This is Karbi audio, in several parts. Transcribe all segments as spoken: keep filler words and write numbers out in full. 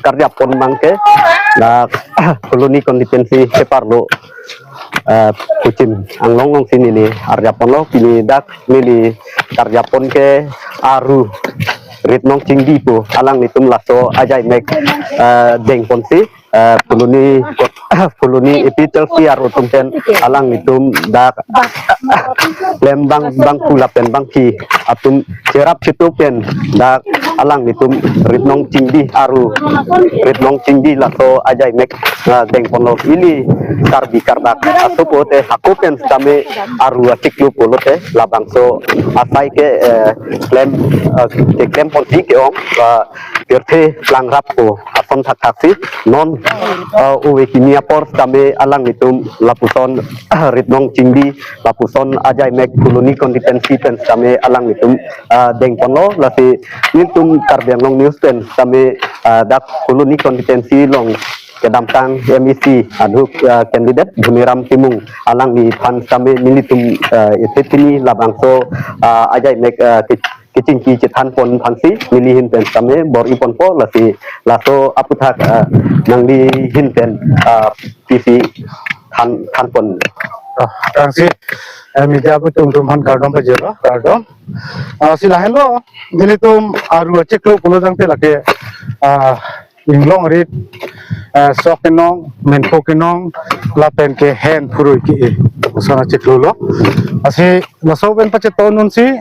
karjapon abangke dak Phuloni constituency keparlo, eh, Kuchim Anglong alongsi neli arjaponlo. Pini dak neli karjapon ke Aru Ritnong Chingdi pu alanglitum laso ajaimek, eh, dengponsi, eh, Phuloni, Phuloni A P H L C arutum pen alanglitum dak klem abang, bangphu lapen bangphi atum cherap chitu pen dak alanglitum Ritnong Chingdi, Aru Ritnong Chingdi laso ajaimek, ah, dengponlo. Ili Karbi kardak asopo te hako pen sitame Aru achiklo pulote labangso asai ke, eh, klem, eh, keklemponsi ke-ong, ah, pirthe plangrap pu ason thakthaksi non, ah, ove kimi apor sitame alanglitum lapuson Ritnong Chingdi lapuson ajaimek Phuloni constituency pen sitame alanglitum, ah, dengponlo. Lasi nelitum Karbi Anglong News pen sitame, ah, dak Phuloni constituency along kedamtang M A C aduk, ah, candidate Dhoniram Timung alangliphan sitame nelitum, ah, isi pini labangso, ah, ajaimek, ah, ke- kechingki chethanpon aphansi neli ahin pen sitame bor-iponpo. Lasi laso aputhak, ah, nangli ahin pen, ah, pisi than, thanpon. Ah, kangsi, eh, media atum atum aphan kardom pajirlo, kardom. Ah, si lahenlo, nelitum Aru achiklo pulo tangte lake, ah, inglong arit, eh, sok kenong, menpo kenong, lapen ke hen phurui ke-e, lapuson achiklolo. Lasi laso pen pacheton unsi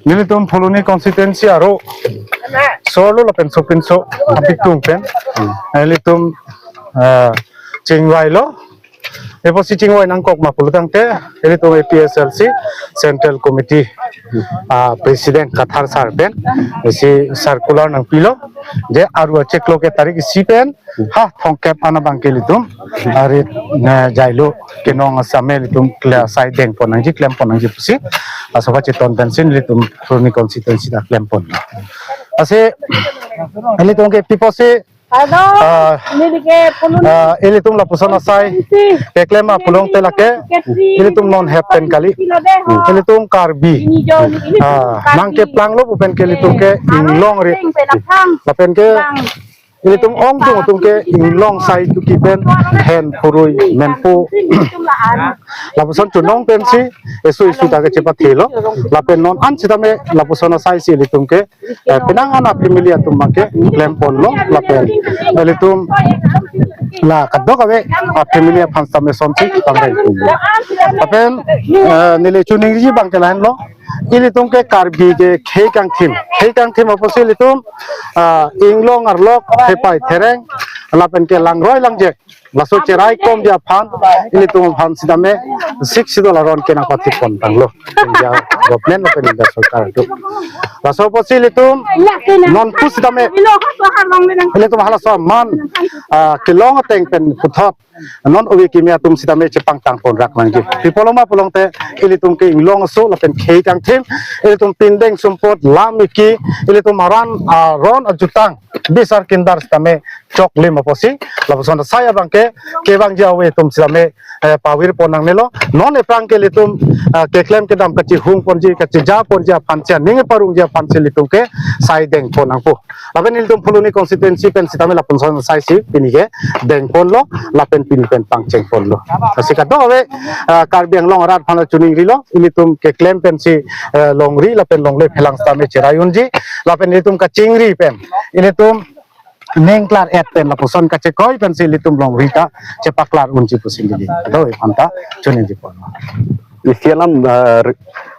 nelitum Phuloni constituency arloso lapen sopinso apitung pen, eh, nelitum, eh, chingvailo. Apotsi chingvai nangkok ma pulo tangte, nelitum A P H L C Central Committee, ah, President Kathar sir pen isi circular nangpilo, je Aru achiklo ke tarik isi pen ha thomkep an abangke ilitum arit, ne, jailo kenong asai ilitum kle- asai dengpon nangji, klempon nangji pusi laso pacheton pensi nelitum Phuloni constituency ta klempon. Lasi ilitum ke pi pusi, ah, ah, ilitum lapuson asai keklem apulong te lake ilitum non hep pen kali, ilitum Karbi, ah, nangkeplanglo pu pen ke ilitum ke inglong arit lapen ke ilitum ongdung atum ke inglong sai tuki pen hen phurui menpo lapuson chonong pensi esu esu ta kechepathelo. Lapen non an sitame lapuson asai si ilitum ke, eh, penang an a family atum abangke klemponlo. Lapen ilitum la kadokave a family aphan sitame sonsi pangdengponlo. Lapen, eh, neli choningri abangke lahenlo. Ilitum ke Karbi ke khei kangthim. Khei kangthim apotsi ilitum, ah, inglong arlok thepai thereng lapen ke langroi langjek, laso cherai komji aphan ilitum aphan sitame Sixth Schedule aron ke nangpathipon tanglo India government lapen India sorkar atum. Laso apotsi ilitum non pusitame ilitum halaso aman, ah, kelong ateng pen puthot non ove kimi atum sitame chepangtangpon rak nangji. Pi pulo ma pulo tangte ilitum ke inglong aso lapen khei kangthim, ilitum pindeng sumpot lam iki, ilitum aran aron ajutang bisar kindar sitame choklim apotsi lapuson asai abangke kevangji ove atum sitame, eh, pavirpon nangnelo. Non aphrang ke ilitum, eh, keklem kedam kachihungponji kachijaponji aphan si, aning parongji aphansi ilitum ke sai dengpon nangpo. Lapen ilitum Phuloni constituency pen sitame lapuson asai si pini ke dengponlo, lapen pini pen pangchengponlo. Lasi kadokave, ah, Karbi Anglong arat aphan choningrilo, ilitum keklem pensi, eh, longri lapen longle phelang sitame cherai unji, lapen ilitum kachingri pen ilitum ningklar-et pen lapuson kachekoi pensi ilitum longri ta chepaklar unji pusi neli kadokave aphanta choningriponlo. Isi alam, eh,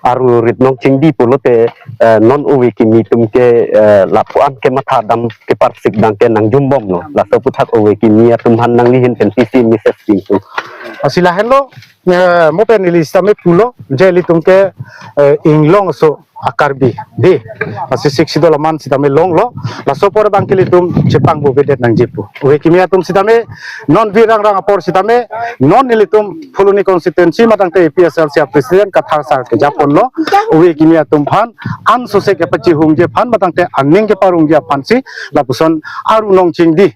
Aru Ritnong Chingdi pulote, eh, non ove kimi atum ke, eh, lapu-an kematha dam keparsik abangke nangjumbomlo. Laso aputhak ove kimi atum aphan nangli ahin pen pisi message pipo? Lasi lahenlo, eh, mo pen neli sitame pulo, je ilitum ke, eh, inglong aso a Karbi dei. Lasi Sixth Schedule aman sitame longlo. Laso apor abangke ilitum chepangbovedet nangjipo. Ove kimi atum sitame non virang rang apor sitame non ilitum Phuloni constituency matangte A P H L C a president Kathar sir kejaponlo. Ove kimi atum aphan ansose kepachihungji aphan matangte aning keparongji aphansi lapuson Aru Nong Chingdi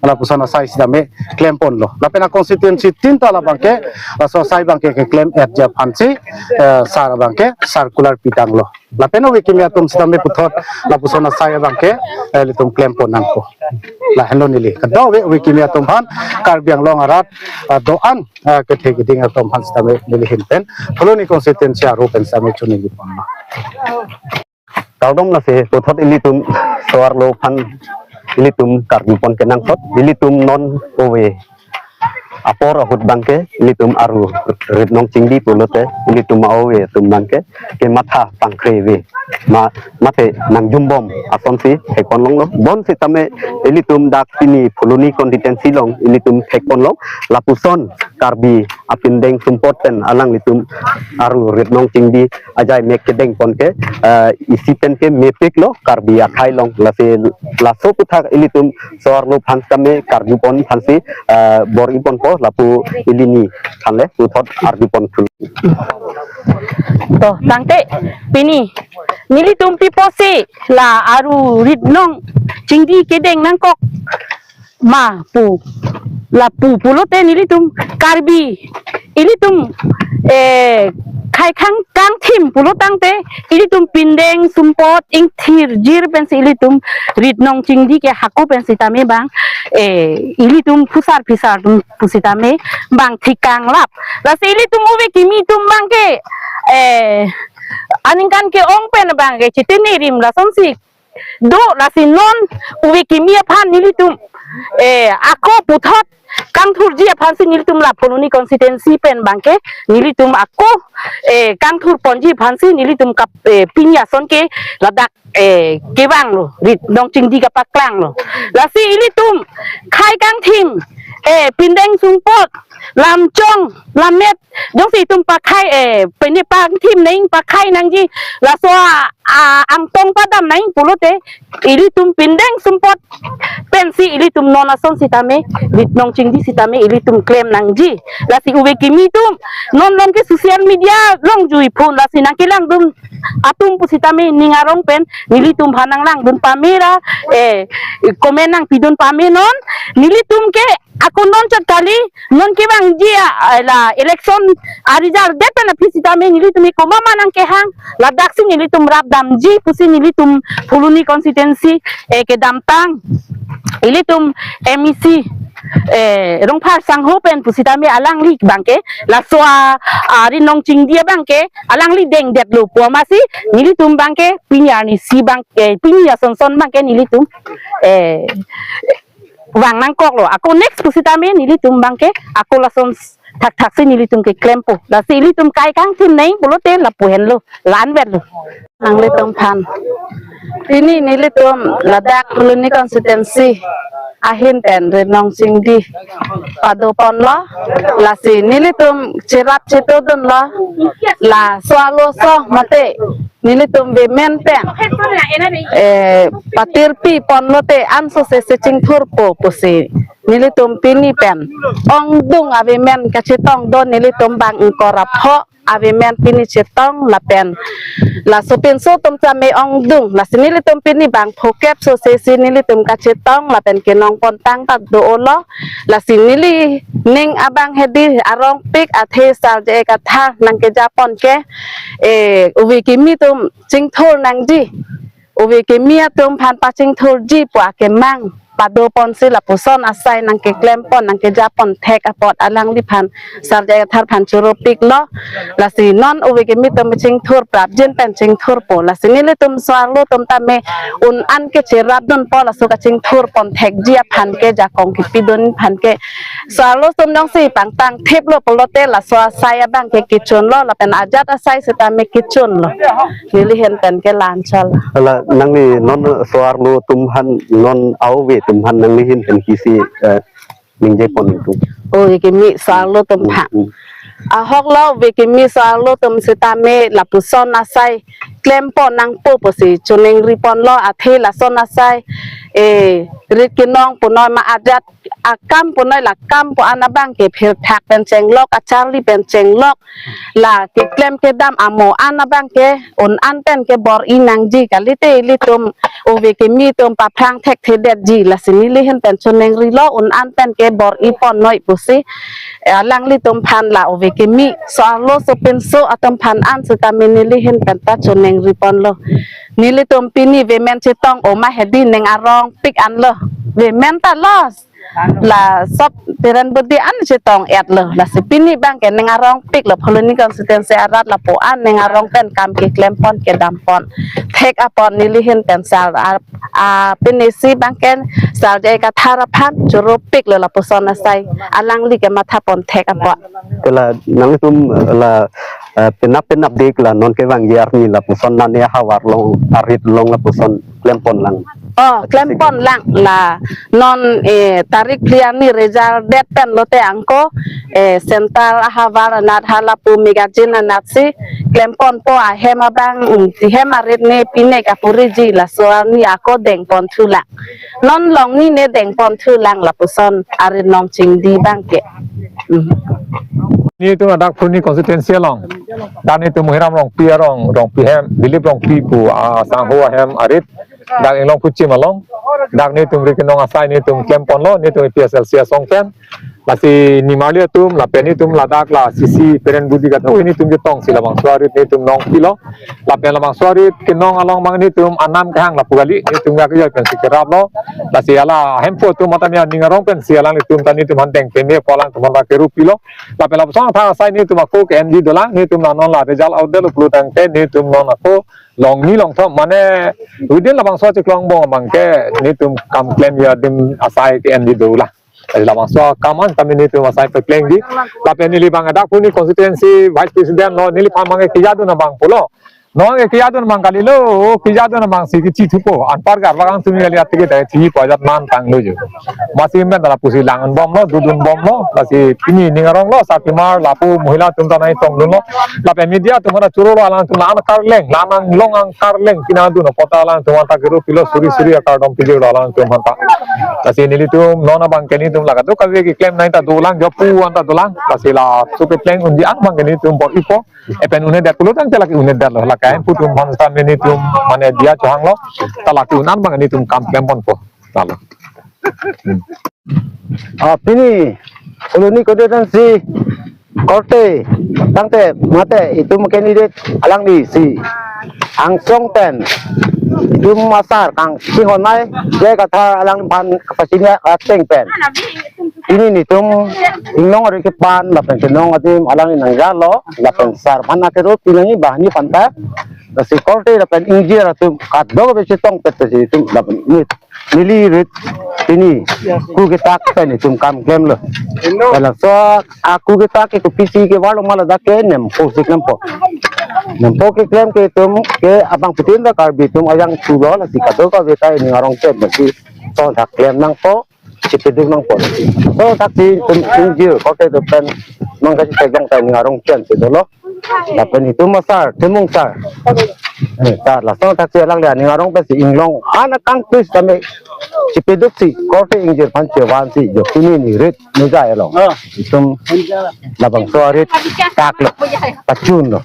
lapuson asai sitame klemponlo. Lapen a constituency tinta labangke laso asai Abangke keklem-etji aphansi, eh, sar abangke circular pitanglo. Lapen ove kimi atum sitame puthot lapuson asai abangke, eh, ilitum klempon nangpo. Lahenlo neli. Kadokave ove kimi atum aphan, Karbi Anglong arat, eh, do-an, eh, kethe keding atum aphan sitame neli ahin pen, Phuloni constituency aru pen sitame choningri ponlo. Kardom. Lasi puthot ilitum so-arlo aphan ilitum karjupon kenangsot, ilitum non ove apor ahut abangke ilitum aru rit nong chingdi pulote ilitum a-ove atum abangke kematha pangkre ave, ma mate nangjumbom asonsi thekpon longlo. Bonsitame ilitum dak pini Phuloni constituency along ilitum thekpon long, lapuson Karbi apindeng sumpot pen alanglitum aru rit nong chingdi ajai mek kedengpon ke, eh, isi pen ke mepiklo Karbi akhei along. Lasi laso aputhak ilitum so-arlo aphan sitame karjupon aphansi, eh, bor-iponpo lapu ilini aphan le puthot arjupon thu. To, tangte pini nelitum pi apotsi la aru rit nong chingdi kedeng nangkok ma pu, lapu pulote nelitum Karbi ilitum, eh, khei khang kangthim pulo tangte ilitum pindeng sumpot ingthir jir pensi ilitum rit nong chingdi ke hako pen sitame bang, eh, ilitum phusar phisar atum pusitame bang thik kanglap. Lasi ilitum ove kimi atum abangke, eh, aningkan ke-ong pen abangke chitini rim lasonsi do. Lasi non ove kimi aphan nelitum, eh, ako puthot kangthurji aphansi nelitum la Phuloni constituency pen abangke nelitum ako, eh, kangthurponji aphansi nelitum kap, eh, pini ason ke ladak, eh, kevanglo, rit nong chingdi kapaklanglo. Lasi ilitum khei kangthim, eh, pindeng sumpot, lamchong, lammet, jongsi itum pakhei, eh, pini pangthim nang pakhei nangji, laso a, a, angtong padam nang pulote ilitum pindeng sumpot pensi ilitum non ason sitame rit nong chingdi sitame ilitum klem nangji. Lasi ove kimi atum non along ke social media along juiphun, lasi nangkelangdun atum pusitame ning arong pen nelitum aphan nanglangdun pame ra, eh, comment nangpidun pame. Non nelitum ke ako non chot kali, non kevangji a, la election a result det pen aphi sitame nelitum ke komat ma nangkehang, ladaksi nelitum rap damji pusi nelitum Phuloni constituency, eh, kedamtang ilitum M A C, eh, Rongphar sangho pen pusitame alangli abangke laso a, a rit nong chingdi abangke alangli dengdetlo pu amatsi nelitum abangke pini arnisi abang, eh, pini ason son abangke nelitum, eh, vang nangkoklo. Ako next pusitame nelitum abangke ako lason s-, thakthaksi nelitum keklempo. Lasi ilitum khei kangthim nang pulote lapu henlo, la-anvetlo. Nanglitum aphan, pini nelitum ladak Phuloni constituency ahin pen rit nong chingdi padoponlo. Lasi nelitum cherap chetodunlo, la so-arlo so mate nelitum women pen, eh, patirpiponlote ansose si chingthurpo pusi nelitum pini pen ongdung a women kachetongdun nelitum bang ingkoi ra pho a women pini chetong lapen laso pinso atum tame ongdung. Lasi nelitum pini bang phokep sose si nelitum kachetong lapen kenongpon tangta do-olo. Lasi nelining abang hedi arongpik athe Sar J I Kathar nangkejapon ke, eh, ove kimi atum chingthur nangji, ove kimi atum aphan pachingthurji pu akemang padoponsi lapuson asai nangkeklempon nangkejapon thek apot alangliphan Sar J I Kathar aphan choropiklo. Lasi non ove kimi atum chingthur prapjin pen chingthurpo. Lasi nelitum so-arlo atum tame un-an ke cherapdunpo laso kachingthurpon thekji aphan ke, jakong kepidun aphan ke. So-arlo atum jongsi pangtang thiplo pulote laso asai abangke kechunlo lapen ajat asai sitame kechunlo. Neli ahin pen ke la-anchot. Hala nangli non so-arlo atum aphan, non a-ove atum aphan nangli ahin pen kisi, eh, ningjepon tu. Ove kimi so-arlo atum aphan. Hmm, hmm. Ahoklo ove kimi so-arlo atum sitame lapuson asai klempon nangpo pusi choningriponlo, athe lason asai E, rit kenong punoi ma ajat akam punoi la kam pu-an abang ke phirthak pen chenglok, acharli pen chenglok, la keklem kedam amo an abang ke un-an pen ke bor-i nangji kalite ilitum ove kimi atum paphrang thekthedetji, lasi neli ahin pen choningrilo un-an pen ke bor-i ponnoi pusi, eh, alanglitum aphan la ove kimi so-arlo sopinso atum aphan an sitame neli ahin pen ta choningri ponlo. Nelitum pini women chetong oma hedi ning arongpik anlo. Women ta lo, la sob peren budi an chetong-etlo. Lasi pini abang ke ning arongpiklo, Phuloni constituency arat lapu-an ning arong pen kam keklem pon kedam pon. Thek apot neli ahin pen sar a, a, pensi abang ke sar J I Kathar aphan choropiklo lapuson asai. Alangli kematha pon thek apot. Te la nanglitum la, eh, penap penap dik la non kevangji arni lapuson nane ahavar along arit along lapuson klem ponlang. Oh, klem ponlang la non, eh, tarik phli arni result det pen lote angko, eh, central ahavar anat halapu magazine anatsi klem ponpo ahem abang, mm, hem arit ne pine kapuriji laso arni ako deng ponthulang. Non longni ne deng ponthulang lapuson arit nong chingdi abang ke. Hmm. Nelitum ladak Phuloni constituency along, dak nelitum Muhiram Rongpi arong, Rongpi hem, Dilip Rongpi pu, ah, sangho ahem arit, dak Inglong Puchim along, dak nelitum rit kenong asai nelitum klem ponlo, nelitum A P H L C asong pen, lasi nimarli atum, lapen nelitum ladak la C C peren budi kadokave nelitum ketongsi labangso arit nelitum nongpilo. Lapen labangso arit kenong along abang nelitum anam kehang lapu kali, nelitum ke kejoi pensi keraplo. Lasi ala hemphu atum matanya ning arong pensi alanglitum ta nelitum aphan deng peme pu alangtum aphan ta keropilo. Lapen lapuson athak asai nelitum ako ke-enji dolang, nelitum la non la result out detlo pulo tangte nelitum non ako longni longthom mane within labangso achiklong angbong abang ke nelitum kam klemji adim asai ke-enji dolang. Jadi labangso akam an kami nelitum asai peklengji. Lapen neli abang dak Phuloni constituency vice president lo, neliphan abang ke kejadun abang pulo. Non ke kejadun abang kalilo, kejadun abangsi kechithupo. Anpar gar bagang tumi kali atike ta chipo ajat man tanglo jo. Masi men ta lapusi lang-un bomlo, dodun bomlo, lasi pini ning aronglo, sarpimar lapu mohila atum ta nai tongdunlo. Lapen media atum ta chorolo, alangtum la-an karleng, la-an anglong angkarleng, pina dun apot ta alangtum ta keropilo, suri suri akardom pijirlo alangtum aphan ta. Lasi nelitum non abang ke nelitum la kadokave keklem nai ta dolang, jopu an ta dolang. Lasi laso keklem unji an abang ke nelitum bor-ipo. Epen un'edet pulo tangte lake un'edetlo. Lake hemphu atum aphan sitame nelitum mane diya chohanglo. Ta lake un-an abang nelitum kam klem ponpo. Talo. Ah, pini Phuloni constituency korte tangte mate itum candidate alanglisi angsong pen itum asar kangchinghon mai J I Kathar alangliphan kapachini ateng pen pini nelitum inglong ari kepan lapen chenong adim alangli nangjalo lapen sar aphan akero pinangji banghini aphan ta. Lasi korte lapen ingjir atum kadokave chetongpet si itum lapen nit neli rit pini ku ketak pen itum kam klemlo. Laso aku ketak ke kopisi kevarlo ma ladak ke nempo si klempo. Nempo keklem ke itum ke abangphutin ta Karbi atum ajang thulo, lasi kadokave ta ning arong chen masi so dak klem nangpo, chipeduk nangpo. So dak si itum ingjir korte atum pen nangkachetheklong ta ning arong chen si dolo. Lapen itum asar Timung sar. Eh, sar, laso thaksi alangli aning arong pensi inglong an akangtui sitame chipeduksi korte ingjir aphan chevansi jo pini neli rit neli jai along. Ah. Itum labangso arit taklo, pachunlo.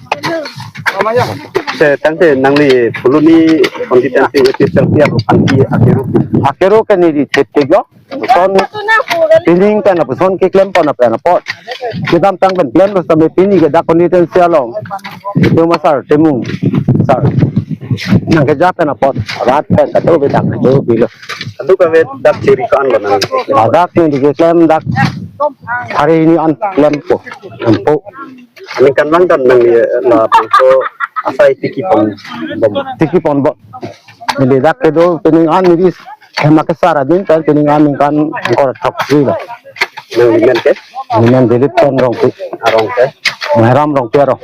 Se tangte nangli Phuloni constituency A P H L C aphan ke akero akero ke neli thepiklo. Son pining pen lapuson keklem pon apen apot kedamtang pen klemlo sitame pini ke dak constituency along itum asar Timung sar nangkeja pen apot rat pen kadokave dak kedo pilo. Kadokave dak chiri ko-anlo nang. Ladak neli keklem dak hari hini an klempo. Klempo. Ningkan abang ta nangli labangso asai tiki pon bom. Tiki pon bom. Neli dak kedo pining an neli hem akesar adin pen pining an ningkan ingkoi ra throksi lo. Nangli men ke? Neli men Dilip Chandra Rongpi. Arong ke? Muhiram Rongpi arong.